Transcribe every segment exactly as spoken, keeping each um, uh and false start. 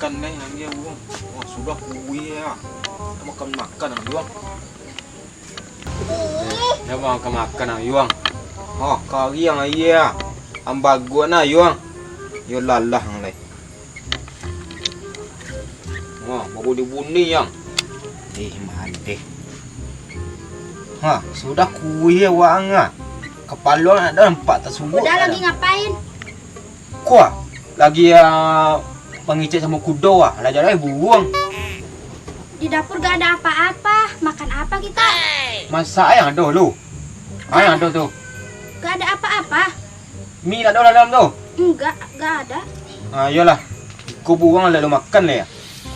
Neh, anjing, Bang. Wah, sudah kuih ya. Kita makan-makan, anjing, Bang. Dah makan-makan, anjing, Bang. Ha, kari yang aia. Ambaguak nah, anjing, Bang. Yo lalah, ang, lai. Wah, babuni-buni, yang. Eh, manteh. Ha, sudah kuih ya, wang, ah. Kapalo nak dah nampak tasubuik. Udah, lagi ngapain? Kuah, lagi, ah, mangicek samo kudo, ah. Lah jalan buruang. Di dapur gak ada apa-apa. Makan apa kita? Masak yang ada lu. Ah, yang ada tu. Gak ada apa-apa. Mi nak ada dalam tu? Enggak, gak ada. Ah, iyolah. Ko buruang lalu makan lah ya.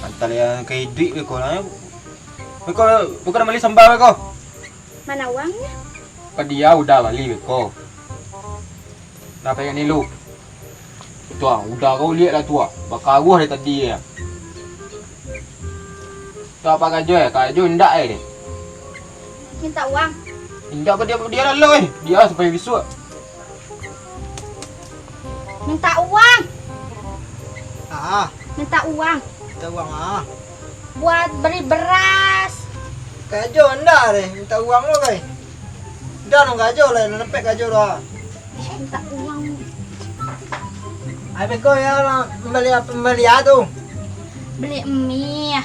Antah lah yang ka iduik beko lah. Beko, beko nak bali sambal beko. Mana uangnya? Padia udah bali beko. Nah, kayak ni lu. Tu ah, udah kau lihat lah tu ah. Bakaruah dari tadi ya. Tu apa karajo eh? Karajo indak eh deh. Minta uang. Indak apa dia, dia lalu eh. Dia sampai bisuak. Minta uang. Ah, Minta uang. Minta uang ah. Buat beli beras. Karajo ndak deh, minta uang lo kai. Dah no karajo lah, nak dapek karajo dah. Minta uang. Ai beko ya lah, membeli apa, membeli apa tu? Beli mie,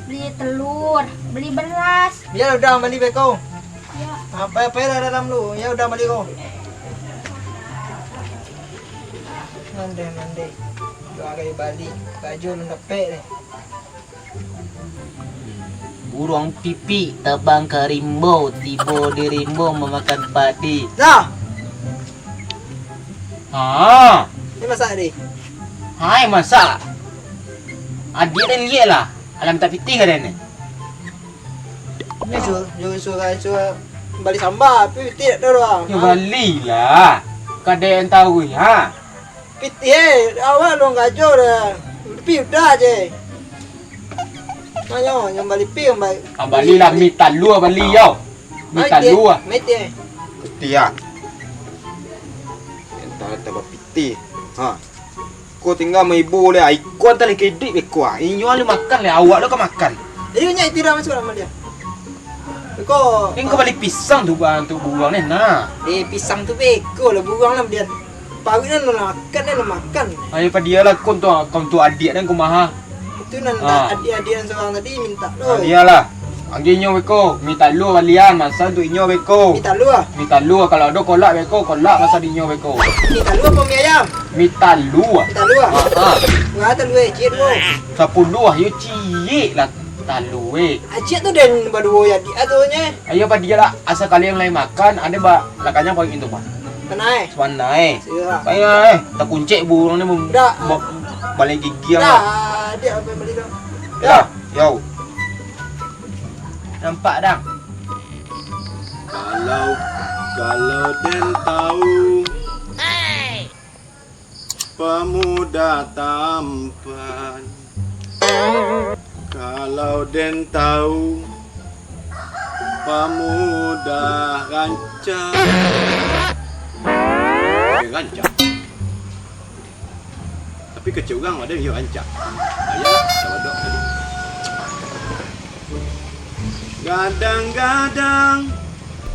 beli telur, beli beras. Ya udah, beli beko. Ya. Apa-apa lah dalam lu, ya udah, beli ko. Mandeh, mandeh. Dua kali bali, baju alun dapek deh. Buruang pipik tabang ka rimbo, tibo di rimbo mamakan padi. Dah. Ha. Ni masak tadi. Hai, masak. Adiak den liek lah. Alam tak pitih ka den ni. Ni su-, su-, su-, su-, bali samba, tapi pitih tak tahu doang. Ya, balilah. Kadai yang tahu, ha. Pitih, eh, awak dong gajo dah. Pitih udah je. Manyo, yang bali pitih, yang bali. Ah, balilah, mi talua bali, yo. Mi talua. Pitih, eh. Pitih, ya. Entah, entah bapitih. Ha. Ko tingga maibo leh, iko antah lai ka iduik beko ah. Inyo alun makan leh, awak lo ka makan. Iyo, nyo itu dah masuk dalam dia. Beko. Engkau bali pisang tu, bang, tu buruang ni, nah. Eh, pisang tu beko lah buruang lah, dia. Paruik nan makan, nan makan. Ayo, padialah kau tu, kau tu adiak dan kumaha. Itu nan adiak-adiak nan surang tadi minta tu. Ah, iyolah. Anggi inyo beko, mi talua balian, masa tu inyo beko. Mi talua? Mi talua, kalau ado kolak beko, kolak masa di inyo beko. Mi talua apa mi ayam? Mi talua. Mi talua? Ha, ha. Wah, talua ciek tu. Sapuluah, yo ciek lah talua. Aciek tu den baduo jadi atonye. Ayo, padialah, asa kalian lai makan, ade ba lakanya paling itu, Pak. Panai. Panai. Siap. Payah, eh. Takuncek burung ni mem-, Dah. ba-, balai gigi. Dah, amat. Dia apa yang beli tu? Dah, yo. Nampak, dang. Kalau, kalau den tahu, pemuda tampan. Kalau den tahu, pemuda rancak. Eh, rancak. Tapi kecek urang ada yo rancak. Ayolah, sabadok tadi. Gadang-gadang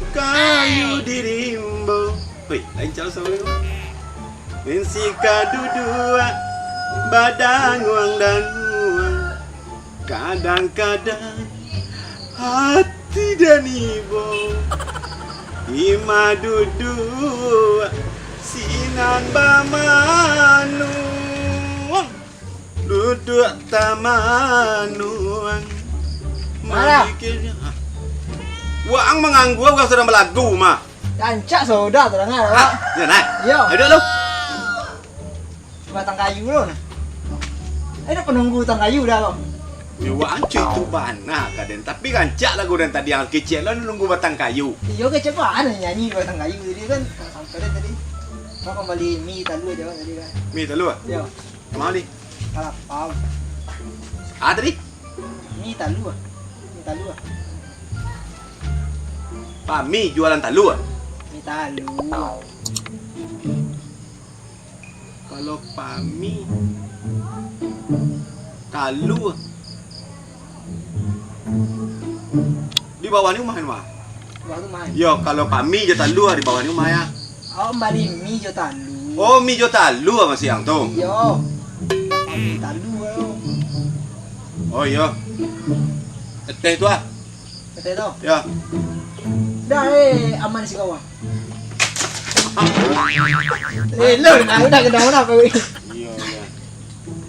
kayu di rimbo. Hei, lain cara suara tu. Minsi ka duduak badanguang-danguang. Kadang-kadang hati dan ibo ima duduak sinan bamanuang. Duduak tamanuang. Malah. Mamikirnya. Waang manganggu, urang sadang balagu mah. Rancak sudah tadanga, Pak. Yo, nah. Yo. Ayo duduk lu. Batang kayu lu, nah. Ayo, penunggu batang kayu dah, kau. Yo, waang cuy tu bana ka den. Tapi rancak lagu den tadi, ang kecek lah nunggu batang kayu. Iyo, kecek bana nyanyi batang kayu tadi kan. Sampai dah tadi. Kau kembali mi talua je tadi kan. Mi talua? Yo. Kemana ni? Salah paham. Ah, tadi? Mi talua. Mi talua. Pami jualan talua? Mi talua. Kalau pami, Talua. Di bawah ni rumah, rumah. Bawah rumah. Yo, kalau pami jo talua di bawah ni rumah, yo. Awak bali mi jo talua. Oh, mi jo talua masiang tu. Iyo. Pami talua tu. Oh, iyo. Teh tu ah. Teh tu. Yo. Dah, eh, aman si kawan. Eh, lo, dah, dah, dah, dah, dah. Iyo, iyo.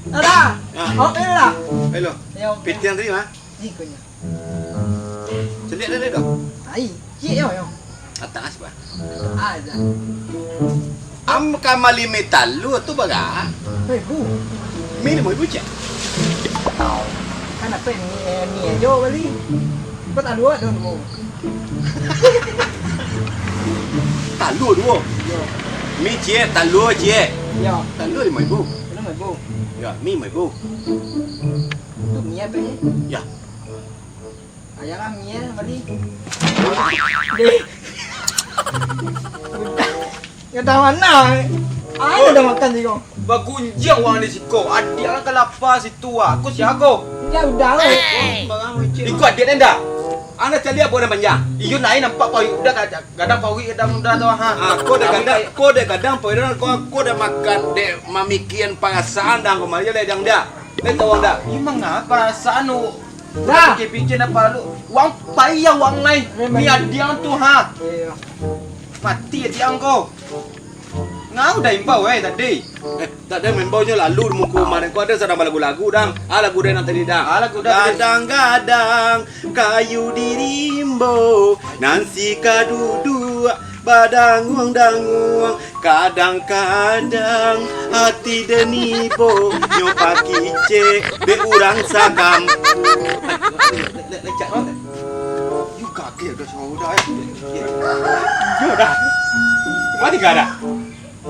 Dah, dah. Ya. Awak pergi lah. Hello. Yo. Pitiang tadi, mah? Ni ko nyo. Caliak dah, dah, dah. Ai, cik yo, yo. Atas, bah. Aja. Am ka mali mi talua tu bara? Ribu. Mi limo ribu, cik. Kan apa mi, eh, mi ajo bali. Kau talua dah dulu. Talua duo. Yo. Mi ciek, talua ciek. Yo. Talua limo ribu. Limo ribu. Yo, mi limo ribu. Tu mi apa ni? Yo. Ayolah, mi, eh, bali. Deh. Udah. Udah mana, eh? Ayo, udah makan siko. Bagunjiang urang di siko. Adiak lah kalapa situ, ah. Aku sia ko? Ya udah, eh. Iko adiak den dah. Anda caliak buah dan panjang. Iyo, naik nampak paruik udah, kadang, kadang paruik, kadang udah tu, ha. Ah, ko dah gadang, ko dah gadang, paruik udah, ko, ko dah makan, dek mamikian parasaan dah, ko mari lah dang dia. Eh, tawang dah. Iyo, manga parasaan tu. Dah. Pikir-pikir nak palu. Wang pai ya wang lai. Memang. Ni adiang tu, ha. Iyo. Mati adiang ko. Ngau dah imbau, eh, tadi. Eh, tak ada imbau nyo lalu di muko rumah den. Ko ada sadang balagu-lagu, dang. Ah, lagu den nan tadi, dang. Ah, lagu den tadi. Gadang-gadang kayu di rimbo, nan si kaduduak badanguang-danguang. Kadang-kadang ati den ibo, nyo pakicek dek urang sakampuang. Lek, lek, lek, cak, lek. Yu kaget dah suara udah, eh. Yu dah. Mati gak dah?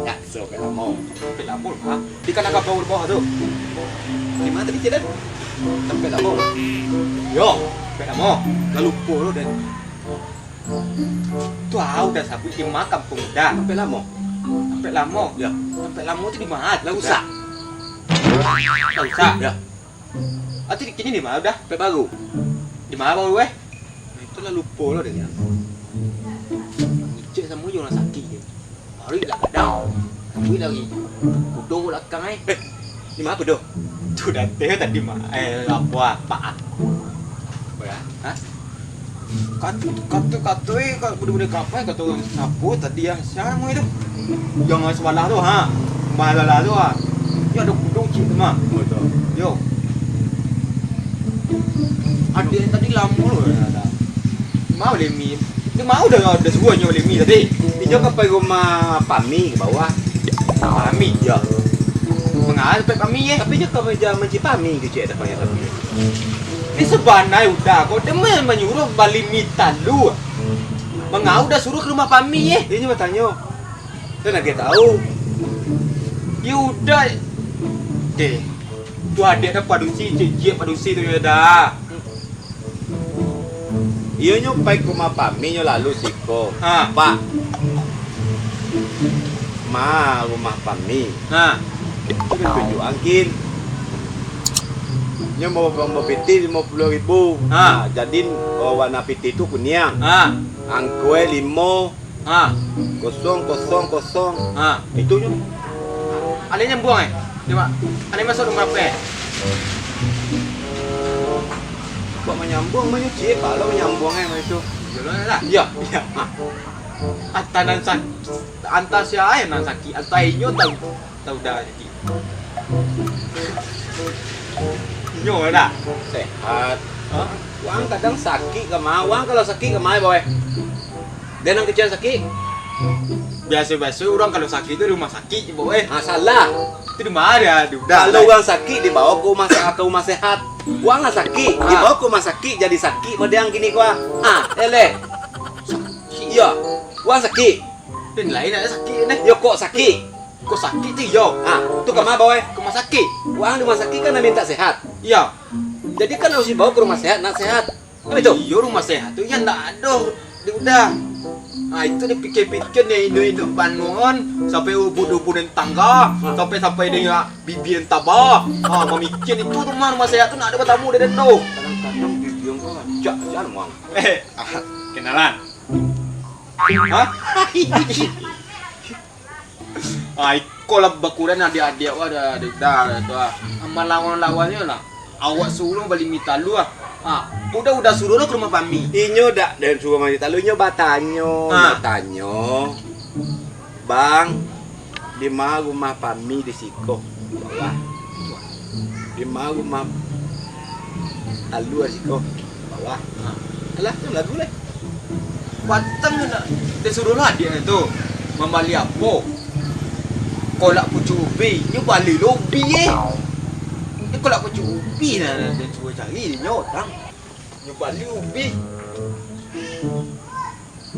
Ya, so, pek lamo. Pek lamo, ha? Di kana kapau di bawah tu. Di mana tadi, Cik, dah? Sampai lamo. Yo, pek lamo. Lah lupo lo, den. Tu au dah sabuik di ma kampuang dah. Sampai lamo. Sampai lamo. Ya. Sampai lamo tu di ma? Lah usah. Lah usah. Ya. Ati kini di ma dah? Pek baru. Di ma baru, eh? Nah, itulah lupo lo dengan. Ngicek samo jo urang sakik je. Baru lah gadang. Tapi lagi. Kudong balakang, eh. Eh, di ma kudong? Tu datang tadi mah. Eh, apo, apak? Apo ya? Ha? Kato, kato, kato, eh, ka-, budak-budak kapai, kato sapo tadi, ah, sia namo itu? Yang sabalah tu, ha. Sabalah tu, ha. Yo, ado kudong ciek tu mah. Oh, itu. Yo. Adiak tadi lamo lo, dah. Mau lemi. Ni mau dah, dah suruah nyo lemi tadi. Inyo ka pai rumah Pami ka bawah. Pami? Yo. Manga sampai Pami, eh? Tapi nyo ka meja manci Pami tu, cek, dah panggil Pami. Ni sabana udah ko, dia manyuruh bali mi talua. Manga udah suruh ka rumah Pami, eh? Inyo batanyo. Saya nak tahu. Ya udah. Deh. Tu adiak dah padusi, ciek-ciek padusi tu yo dah. Iyo nyo pai ka rumah Pami, nyo lalu siko. Ha. Pak. Ma rumah Pami. Ha. Itu kan tunjuk angkin. Nyo mau, mau pitih limo puluah ribu. Ha. Nah, jadi, oh, warna pitih tu kuniang. Ha. Angkue limo. Ha. Kosong, kosong, kosong. Ha. Itu nyo. Ada nyambuang, eh? Coba. Ada masuk rumah apa, eh? Kok manyambuang, manyuci, eh? Kalau manyambuang, eh, macam itu. Dulu lah. Iya. Iya. Ha. Anta nan sak-, anta sia, eh, nan sakik? Anta inyo tau, tau dah sakik. Inyo dah. Sehat. Ha? Wang kadang sakik ka ma? Wang kalau sakik ka ma, boy? Den nan kecil sakik? Biaso-biaso urang kalau sakik tu di rumah sakik, boy. Ah, salah. Tu di ma dia, di udah. Kalau urang sakik dibawa ka rumah se-, ka rumah sehat. Wang lah sakik, ah, dibawa ka rumah sakik, jadi sakik model kini ko, ah. Ah, eleh. Sakik. Iya. Wang sakik. Dan lain ada sakik ni. Yo, kok sakik? Kok sakik tu, yo? Ah, tu ka ma, boy? Ka rumah sakik. Wang di rumah sakik kan nak minta sehat. Iya. Jadi kan harus dibawa ka rumah sehat, nak sehat. Kan itu? Iyo, rumah sehat tu yang ndak ado di udah. Ah, itu dipikia-pikia, nyo induak-induak banuan, sampai ubun-ubun tangga, sampai-sampai dengan bibia tabah. Ah, mamikia itu rumah, rumah sehat tu nak ado batamu dari tu. Kadang-kadang bibia kau rancak sajo, Mang. Eh, ah, kenalan. Hah? Ah, iko lah bakuran adiak-adiak wah, dah, dah, dah, tu ah. Malawan-lawannyo lah. Awak suruah bali mi talua ah. Ah, udah, udah suruah lo ka rumah Pami. Inyo dak den suruah bali talua, inyo batanyo, ah, batanyo. "Bang, di ma rumah Pami?" "Di siko, bawah." "Di ma rumah Alua?" "Siko, bawah." Ah. Alah, tu lagu lai. Patang nak disuruah lah adiak tu mambali apo? Kolak pucuak ubi, nyo bali lo ubi eh. Ni kolak pucuak ubi nah, nak den suruah cari nyo tang. Nyo bali ubi.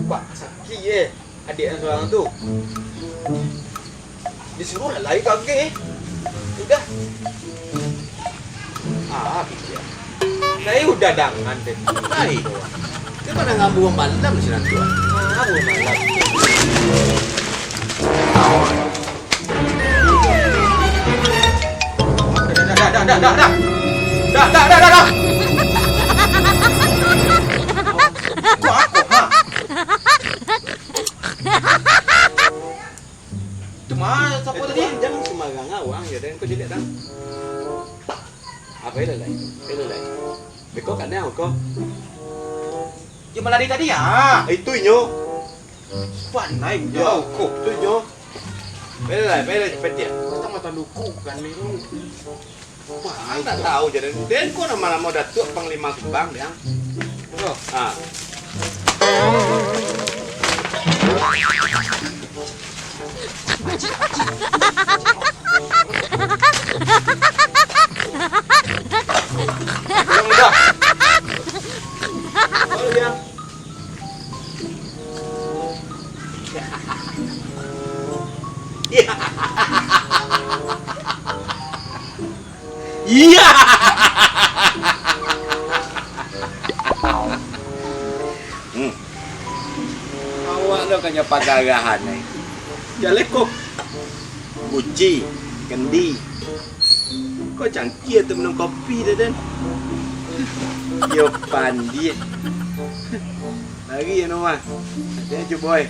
Pak, sakik eh, adiak nan surang tu. Disuruah lah lai kagek eh. Udah. Ah, kecil. Lai udah dangan deh. Lai. Dia mana ngambu malam sinan tu, ah? Ah, ngambu malam. Dah, dah, dah, dah, dah, dah. Dah, dah, dah, dah, dah. Kau apa, ha? Tu mah, siapa tadi? Eh, jangan sembarang awak, ya, dan kau jelek, dan. Apa ini, lai? Ini, lai. Beko kan, kau? Dia malah dari tadi, ya? Itu inyo. Pandai, ya, kau. Itu inyo. Pele lah, pele lah, cepet dia. Mata-mata duku kan ni tu. Wah, tak tahu jadi. Den ko nama-nama Datuk Panglima Subang, dia. Yo. Ah. Belum dah. Oh, iya. Iya. Hmm. Awak lo kanyo pagarahan, eh. Jaleko. Guci, kendi. Kau cangkia tu minum kopi dah, Den. Yo, pandia. Lari anu mah. Dia je, boy.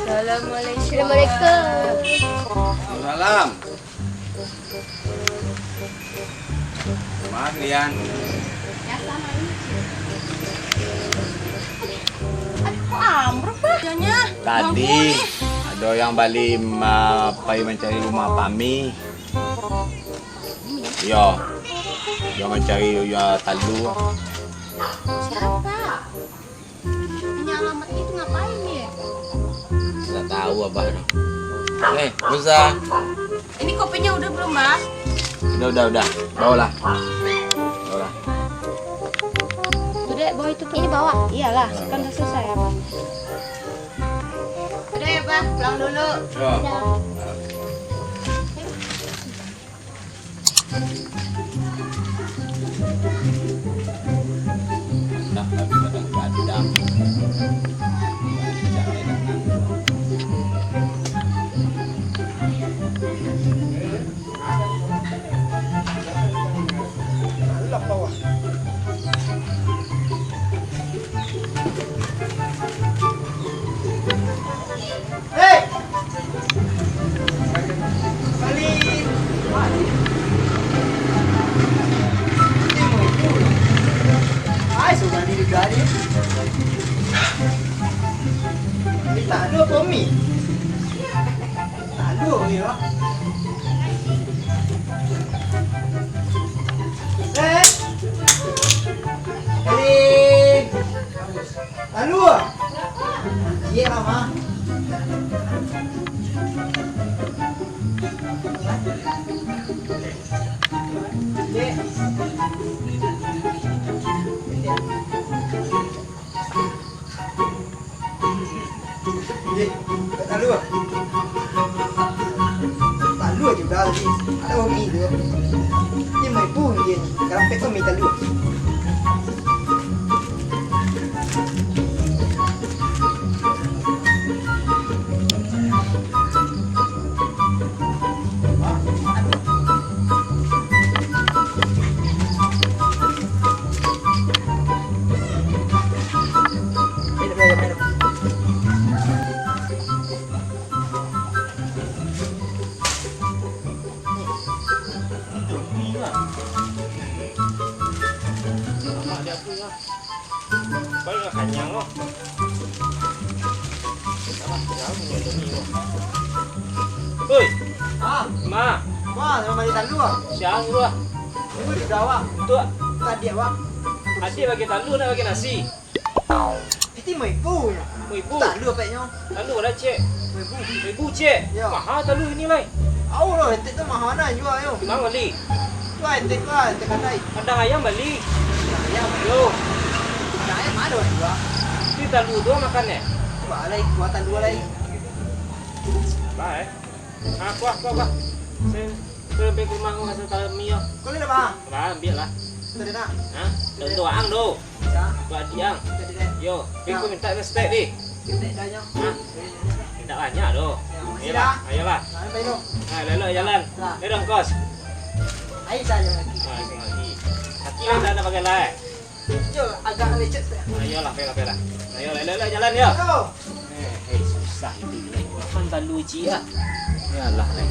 Assalamualaikum. Assalamualaikum. Salam. Maaf, Rian. Aduh, kok ambruk, Bah? Tadi ado yang bali ma-, pai mancari rumah Pami. Iyo. Iyo mancari, iyo, talua. Siapa? Punya alamat itu ngapain dia? Nggak tahu, Abah, tu. Eh, Musa. Ini kopinya udah belum, Bah? Udah, udah, udah. Bawalah. Bawalah. Udah, bawa itu tuh. Ini bawa? Iyalah, kan udah selesai, Abah. Udah ya, Bah, pulang dulu. Yo. Udah. Hei! Balik! Balik! Ai, sudah diri gari. Ini tak ada apa, Mi? Tak ada, Mi, lah. Eh! Balik! Lalu ah. Iya, Mama. Dek. Kami talua. Oi, ah, ma, ma, nak mandi talua, ah? Siang dulu, ah. Tunggu di bawah. Untuk adiak, Bang. Adiak bagi talua, nak bagi nasi. Piti limo ribu nyo. Limo ribu? Talua peknyo. Talua lah, ciek. Limo ribu. Limo ribu, ciek? Yo. Maha talua iko lai. Au lo, etek tu maha nah jua yo. Di ma bali? Tu etek tu, etek kadai. Kandang ayam bali. Kandang ayam? Yo. Kandang ayam ado jua. Di talua tu makan, eh? Tu lah, kuah talua lai. Lah, eh. Ah, kuah, kuah, kuah. Saya, saya sampai ke rumah, kau rasa talami, yo. Kau ni dah, Bang? Lah, ambiak lah. Tadi nak? Hah? Tadi. Untuk ang tu. Ya. Buat adiak ang. Tadi dah. Yo, tapi kau minta respect, di. Respect dah, nyo. Hah? Minta banyak tu. Ya, makasih, dah. Ayolah. Nah, sampai tu. Nah, elok-elok jalan. Dah. Eh, dong kos. Ayo, dah, jalan lagi. Nah, sini lagi. Kaki dah, dah pakai lah, eh. Yo, agak lecet tu. Ayolah, ayolah, ayolah. Ayolah, elok-elok jalan, yo. Yo. Eh, eh, susah itu, eh. Makan talua ciek, ah. Yalah, eh.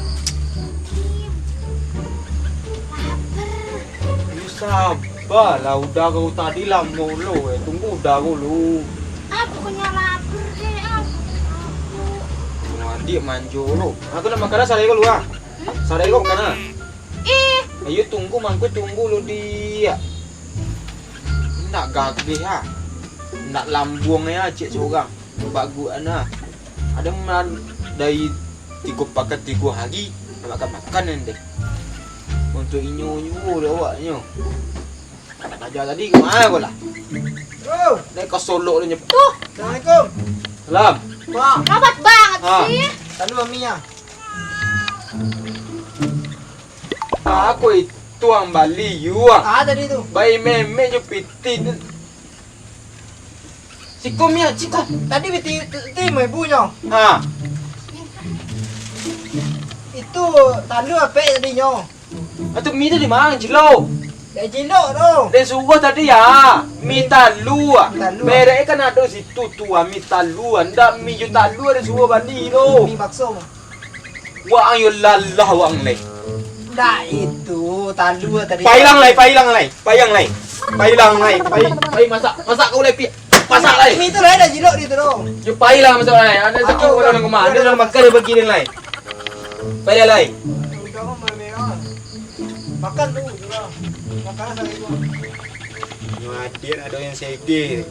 Lapar. Sabarlah, udah kau tadi lamo lo, eh. Tunggu udah kau lu. Ah, pokoknya lapar deh, ah. Wah, adiak manjo lo. Aku nak makan lah, sarai kau lu, ah. Hmm? Sarai kau makan lah. Ih. Ayo tunggu, mangko tunggu lo di, ah. Ndak gageh, ah. Ndak lambuang, ah, ciek surang. Baguak, ah. Ado man dari tigo pakan tigo hari, ndak makan-makan deh. Untuk inyo juo dek awaknyo. Aja tadi ka ma ko lah? Bro. Naik ka solok tu nyo. Tuh. Assalamualaikum. Salam. Bang. Lambat banget sih. Lalu Mami ah. Aku itu ang bali, yu ah. Ah, tadi tu. Bai memek jo piti tu. Siko mi ah, siko. Tadi piti, piti limo ribu nyo. Ha. Itu talua apo tadi nyo? Atu mi tu di ma, cilok? Dek cilok tu. Den suruah tadi ya, mi talua. Mi talua. Merek kan ado situ tu ah, mi talua. Ndak mi jo talua den suruah bali tu. Mi bakso. Wak ang yo lalah wak ang lai. Ndak itu, talua tadi. Pailang lai, pailang lai, pailang lai. Pailang lai, pai, pai masak, masak kau lai pi. Masak lai. Mi tu lai dah cilok di tu tu. Yo pailang masak lai. Ado satu urang rumah, ado urang makan di pagi ni lai. Pailang lai. Makan tu, makan sari tu. Nyo adiak ado yang sege.